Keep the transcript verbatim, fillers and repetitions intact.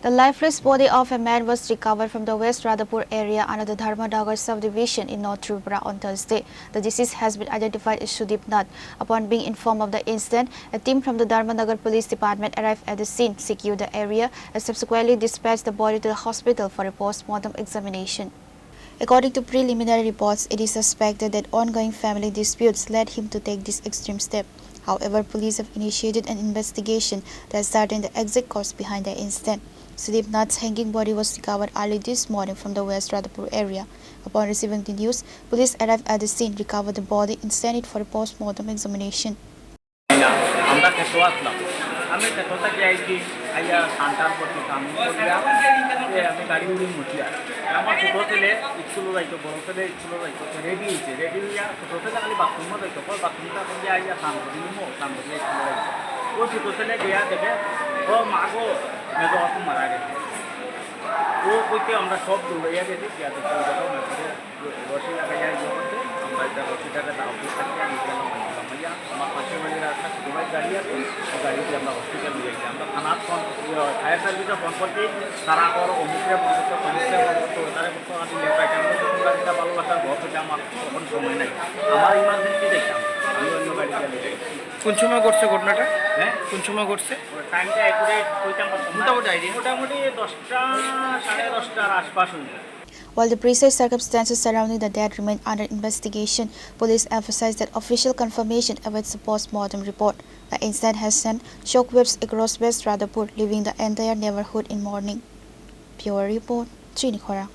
The lifeless body of a man was recovered from the West Radhapur area under the Dharmanagar subdivision in North Tripura on Thursday. The deceased has been identified as Sudip Nath. Upon being informed of the incident, a team from the Dharmanagar Police Department arrived at the scene, secured the area, and subsequently dispatched the body to the hospital for a post-mortem examination. According to preliminary reports, it is suspected that ongoing family disputes led him to take this extreme step. However, police have initiated an investigation to ascertain the exact cause behind the incident. Sudip Nath's hanging body was recovered early this morning from the West Radhapur area. Upon receiving the news, police arrived at the scene, recovered the body, and sent it for a post-mortem examination. না, আমরা খেতো আসলাম। আমি খেতো থাকি আইছি, আইয়া ধান টান করছি, কাম করিয়া, এ, আমি গাড়ি উড়ি মুছিয়া। আমার ছোট ছেলে স্কুলে যাইতো, বড় ছেলে স্কুলে যাইতো, তো রেডি হইছে, রেডি হইয়া ছোট ছেলে খালি বাথরুমে যাইতো, কই বাথরুমটা করিয়া আইয়া স্নান করি নিমু, স্নান করিয়া স্কুলে যাইতো। ওই ছোট ছেলে গিয়া দেখে, ও মা গো, মেজো আপু মারা গেছে। ও কইতে আমরা সব দৌড়াইয়া গেছি, গিয়া দেখি ওই দেখো মেজো রশি লাগাইয়া ইয়ে করতে, আমরা এটা রশিটাকে দাও দিয়ে থাকি, আমি গেলাম, আমি গেলাম, ভাইয়া, আমার পাশের বাড়ির আর একটা ছোট ভাই গাড়ি আছে, ওই গাড়ি দিয়ে আমরা হসপিটাল নিয়ে যাই। আমরা থানার ফোন, ইয়ে, ফায়ার সার্ভিসে ফোন করছি, তারা আবার অমুকরে ফোন করতো, তমুকরে ফোন করতো, ওটারে করতো, আমি লেট আইটেম করতো, তোমরা যেটা ভালোবাসার ঘর, সেটা আমার তখন সময় নাই, আমার ইমার্জেন্সি দেখতাম, আমি অন্য গাড়ি দিয়ে নিয়ে যাই। কোন সময় ঘটছে ঘটনাটা? হ্যাঁ? কোন সময় ঘটছে? ওর টাইমটা অ্যাকুরেট কইতাম পারতাম না। মোটামুটি আইডিয়া? মোটামুটি দশটা, সাড়ে দশটার আশপাশ হইবে। While the precise circumstances surrounding the death remain under investigation, police emphasize that official confirmation awaits the post-mortem report. The incident has sent shockwaves across West Radhapur, leaving the entire neighborhood in mourning. Bureau report, Chini Khorang.